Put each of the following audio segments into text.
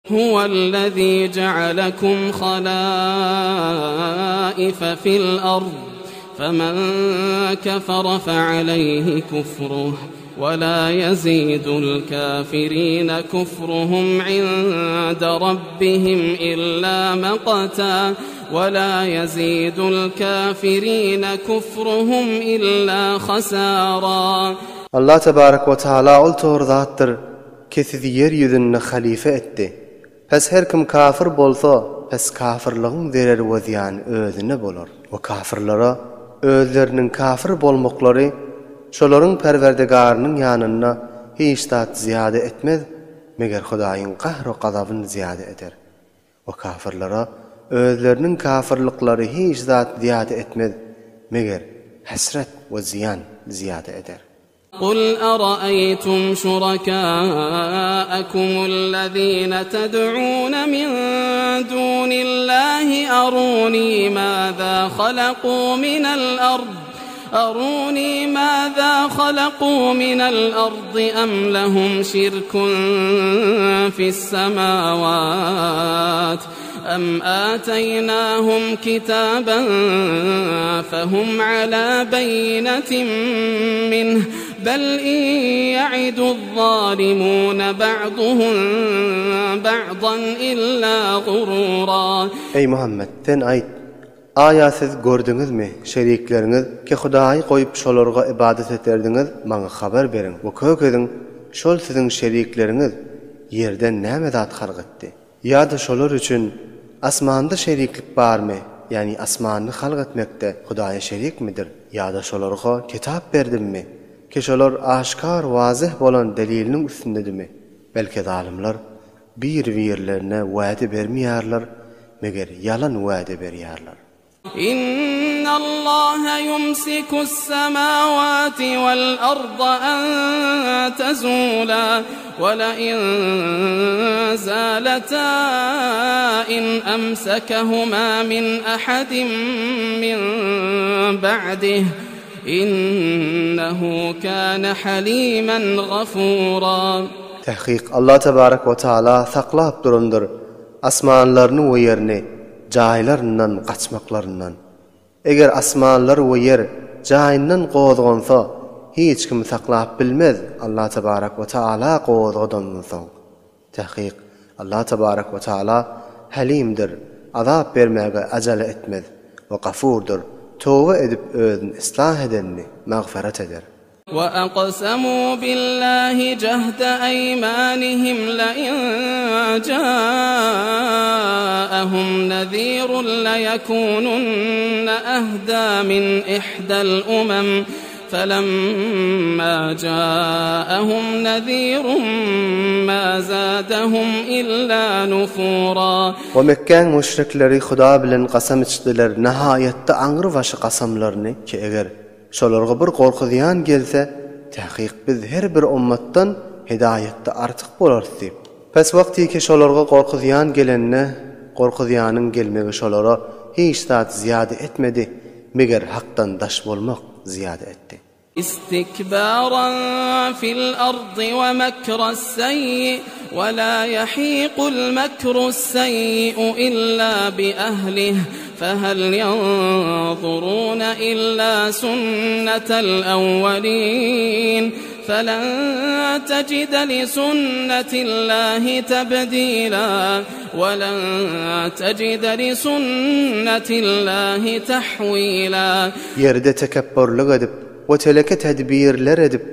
Huwellezî jealekum halâife fil ard, femen kefere fealeyhi kufruh, ve lâ yezîdul kâfirîne kufruhum inde rabbihim illâ meqtâ, ve lâ yezîdul kâfirîne kufruhum illâ hasârâ. Allah tebarek we taala ol tory zatdyr, Ki sizi ýer ýüzünde halyfa etdi. Pes her kim kafir bolsa, pes kafirligiň zereri we zyýany özüne bolar. We kafirlere özleriniň kafir bolmaklary şolaryň Perwerdigarynyň ýanynda hiç zat zyýada etmez, meger Hudaýyň gahru-gazabyny zyýada eder. We kafirlere özleriniň kafirliklary hiç zat zyýada etmez, meger hesret we zyýan zyýada eder. Kul araeýtum şurakaakumul-lezine ted'une min dunillahi aruni maza halakû minel ard aruni maza halakû minel ardi em lehum şirkun fissemawat em ateýnahum kitaben fehum ala beýinetin minh bel in ýa'idu'z-zalimune ba'duhum ba'dan illa gurura. Eý, Muhammet, sen aýt, Aýa siz gördüňizmi, şerikleriňiz, ki Hudaýy goýup şolarga ybadat ederdiňiz, maňa habar beriň we kök ediň, şol siziň şerikleriňiz ýerden näme zat halk etdi? Ýa-da şolar üçin asmanda şeriklik barmy, ýagny asmany halk etmekde Hudaýa şerikmidir? Ýa-da şolarga kitap berdimmi, ki şolar aşkar wazyh bolan deliliniň üstündedimi? Belki zalymlar bir-birlerine wade bermeýärler, meger ýalan wade berýärler. Innallaha ýumsikus-semawati wal-arda an tezula we lein zalata in amsakahuma min ahadin min ba'dih innehu kana haliman gafura. Tahkyk Allah tebarek we taala saklap durandyr asmanlaryny we ýerini jaýlaryndan gaçmaklaryndan. Eger asmanlar we ýer jaýyndan gozgansa, hiç kim saklap bilmez Allah tebarek we taala gozgadandan soň. Takyk, Allah tebarek we taala Halimdir, azap bermäge ajala etmez we Gafurdyr, toba edip özüni yslah edenini magfyrat eder. وأقسموا بالله جهد أيمانهم لئن جاءهم نذير ليكونن أهدى من إحدى الأمم فلما جاءهم نذير ما زادهم إلا نفورا. We Mekgäň müşrikleri Huda bilen kasam içdiler nihaýatda aňry başy kasamlaryny ki eger Şolarga bir gorky-zyýan gelse, Takyk biz her bir ummatdan hidaýatda artyk bolarys diýip. Pes wagtyky şolarga gorky-zyýan gelende, gorky-zyýanyň gelmegi şolara hiç zat zyýada etmedi, meger Hakdan daş bolmak zyýada etdi. Istikbaran fil ardy we mekras seýyi we la ýahiqul mekrus seýyi'u illa bi ehlih Fehel ýanzurune illa sunnetel ewwelin felen tecide li sunnetillahi tebdila we len tecide li sunnetillahi tehwila. Ýerde tekepburlyk edip we teleke tedbirler edip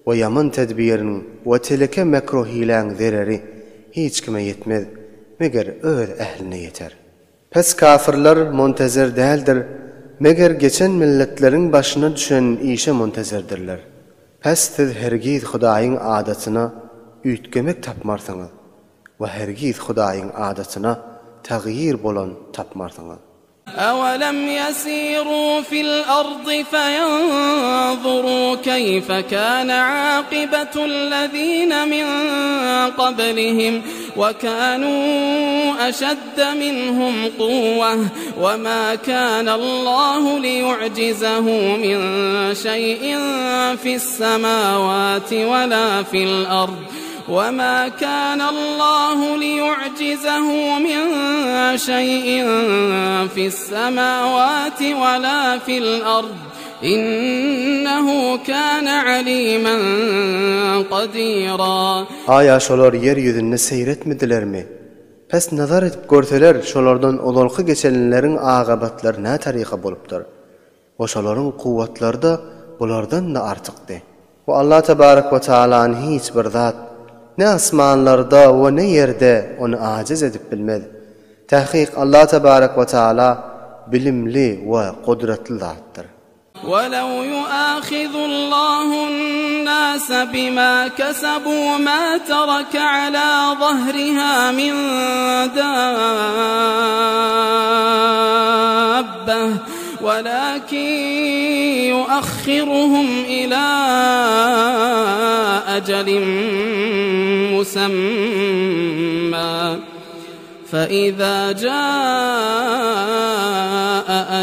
we ýaman tedbiriň we teleke mekru-hiläň zereri hiç kime ýetmez, meger öz ähline ýeter. Pes kafirler montezer däldir, meger geçen milletleriň başyna düşen işe montezerdirler. Pes siz hergiz Hudaýyň adatyna üýtgemek tapmarsyňyz we hergiz Hudaýyň adatyna tagýir bolan tapmarsyňyz. Awalam ýesiru fil ardy feýanzuru keýfe kana akybetullezine min qablihim we kanu eşedde minhum kuwwe we ma kanallahu liyu'jizehu min şeý'in fissemawati we la fil ard. وما كان الله ليعجزه من شيء في السماوات ولا في الأرض إنه كان عليما قديرا. Aýa şolar ýer ýüzünde seýr etmedilermi? Pes nazar edip görseler şolardan ozalky geçenleriň agabatlary nätaryka bolupdyr? We şolaryň kuwwatlary-da bulardan-da artykdy. We Allah tebarek we taalany hiç bir zat, ne asmanlarda we ne ýerde ony ajiz edip bilmez. Tahkyk Allah tebarek we taala bilimli we gudratly zatdyr. Welew yuahizullahu'n-nase bima kesebu ma tereke ala zahriha min dabbeh welakin yuahhiruhum ila ejelin musemma فإذا جاء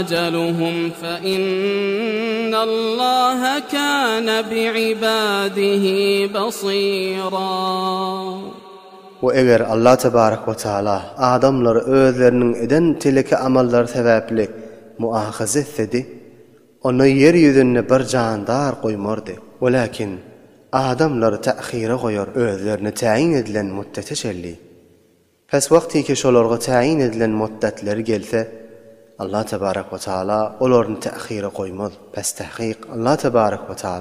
أجلهم فإن الله كان بعباده بصيرا. We eger Allah tebarek we taala adamlary özleriniň eden teleke amallary sebäpli muahaza etsedi, onda ýer ýüzünde bir jandar goýmardy. Welakin, adamlary tähire goýar özlerine täýin edilen mutdete çenli. Pes wagtyky şolarga täýin edilen mutdetleri gelse, Allah tebarek we taala olaryny tähire goýmaz. Pes tahkyk Allah tebarek we taala.